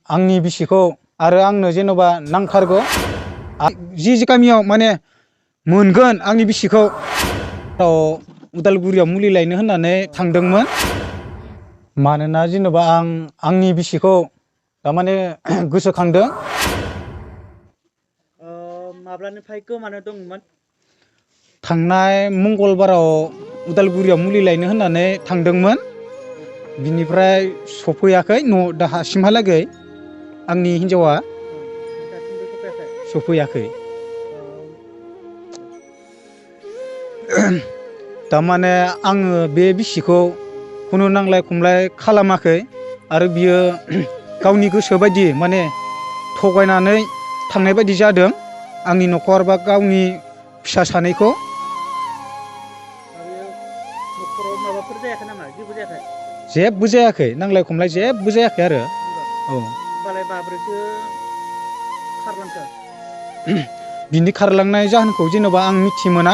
आंनि बिसिखौ आरो आंनो जेन'बा नांथारगौ जि गामियाव माने मोनगोन आंनि बिसिखौ उदालगुरियाव मुलि लायनो होननानै थांदोंमोन मानोना जेन'बा आंनि बिसिखौ थारमाने गोसोखांदों माब्लानिफ्राय गोमानो दंमोन थांनाय मंगलबाराव उदालगुरियाव मुलि लायनो होननानै थांदोंमोन बिनिफ्राय सफैयाखै दासिमहालागै आंनि हिन्जावा सफैयाखै थारमाने आङो बे बिसिखौ खुनु नांलाय खमलाय खालामाखै आरो बियो गावनि गोसो बायदि माने थगायनानै थांनाय बायदि जादों आंनि न'खर बा गावनि फिसा सानैखौ न'खराव माबाफोर जायाखै नामा जेबो जायाखै जेबो जायाखै नांलाय खमलाय जेबो जायाखै आरो औ होमबालाय माब्रैथो खारलांखो बिनि खारलांनाय जाहोनखौ जेन'बा आं मिथि मोना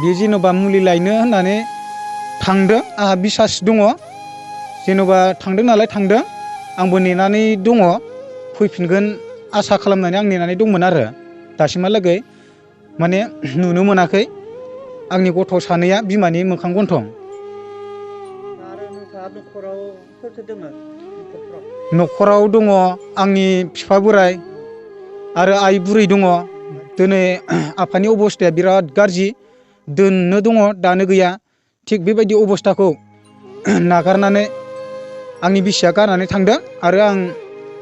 बे जेन'बा मुलि लायनो होननानै थांदों आंहा बिसास दङ जेन'बा थांदों नालाय थांदों आंबो नेनानै दङ फैफिनगोन आसा खालामनानै आं नेनानै दंमोन आरो दासिमहालागै माने नुनो मोनाखै आंनि गथ' सानैया बिमानि मोखां गन्थं आरो नोंथाङा न'खराव सोर दङ न'खराव दङ आंनि बिफा बोराइ आरो आइ बुरै दङ दिनै आफानि अबस्थाया बिराद गाज्रि दोननो दङ दानो गैया थिग बेबायदि अबस्थाखौ नागारनानै आंनि बिसिया गारनानै थांदों आरो आं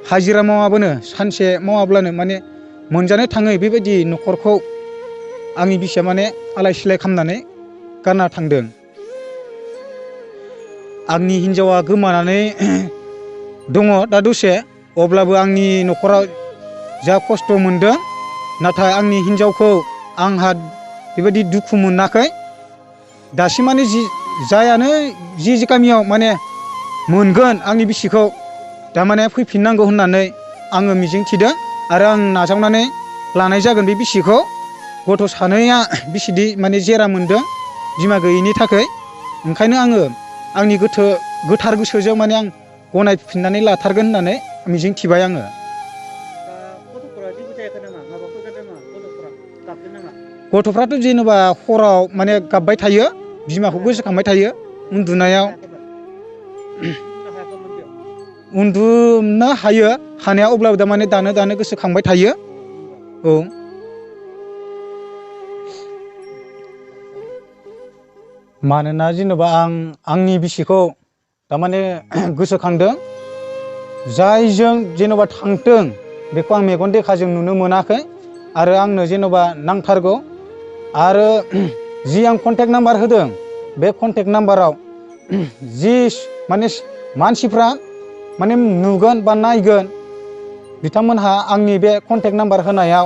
हाजिरा मावाबानो सानसे मावाब्लानो माने मोनजानो थाङै बेबायदि न'खरखौ आंनि बिसिया माने आलाय सिलाय खालामनानै गारना थांदों आंनि हिन्जावा गोमानानै दङ दा दसे अब्लाबो आंनि न'खराव जा खस्थ' मोनदों नाथाय आंनि हिन्जावखौ आंहा बेबायदि दुखु मोनाखै दासिमानो जायानो जि गामियाव माने मोनगोन आंनि बिसिखौ थारमाने फैफिननांगौ होननानै आङो मिजिंथिदों आरो आं नाजावनानै लानाय जागोन बे बिसिखौ गथ' सानैया बिसिदि माने जेरा मोनदों बिमा गैयैनि थाखाय ओंखायनो आङो आंनि गोथार गोसोजों माने आं गनायफिननानै लाथारगोन होननानै मिजिंथिबाय आङो गथ'फोरा जेबो जायाखै नामा माबाफोर जादों नामा गथ'फोरा गाबदों नामा गथ'फ्राथ' जेनेबा हराव माने गाबबाय थायो बिमाखौ गोसोखांबाय थायो उन्दुनायाव उन्दुनो हायो हानाया अब्लाबो दा माने दानो गोसोखांबाय थायो औ मानोना जेनेबा आंनि बिसिखौ थारमाने गोसोखांदों जायजों जेनेबा थांथों बेखौ आं मेगन देखाजों नुनो मोनाखै आरो आंनो जेनेबा नांथारगौ आरो जि आं कन्टेक्ट नाम्बार होदों बे कन्टेक्ट नाम्बाराव जि माने मानसिफ्रा माने नुगोन बा नायगोन बिथांमोनहा आंनि बे कन्टेक्ट नाम्बार होनायाव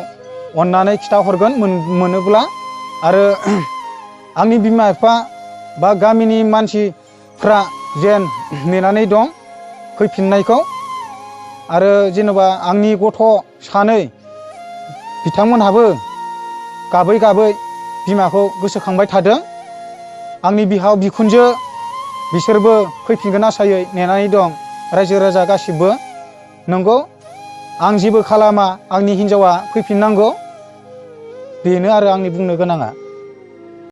अननानै खिथाहरगोन मोनोब्ला आरो आंनि बिमा बिफा बा गामिनि मानसिफ्रा जेन नेनानै दं फैफिननायखौ आरो जेनेबा आंनि गथ' सानै बिथांमोनहाबो गाबै गाबै बिमाखौ गोसोखांबाय थादों आंनि बिहाव बिखुनजो बिसोरबो फैफिनगोन आसायै नेनानै दं रायजो राजा गासिबो नंगौ आं जेबो खालामा आंनि हिन्जावा फैफिननांगौ बेनो आरो आंनि बुंनो गोनाङा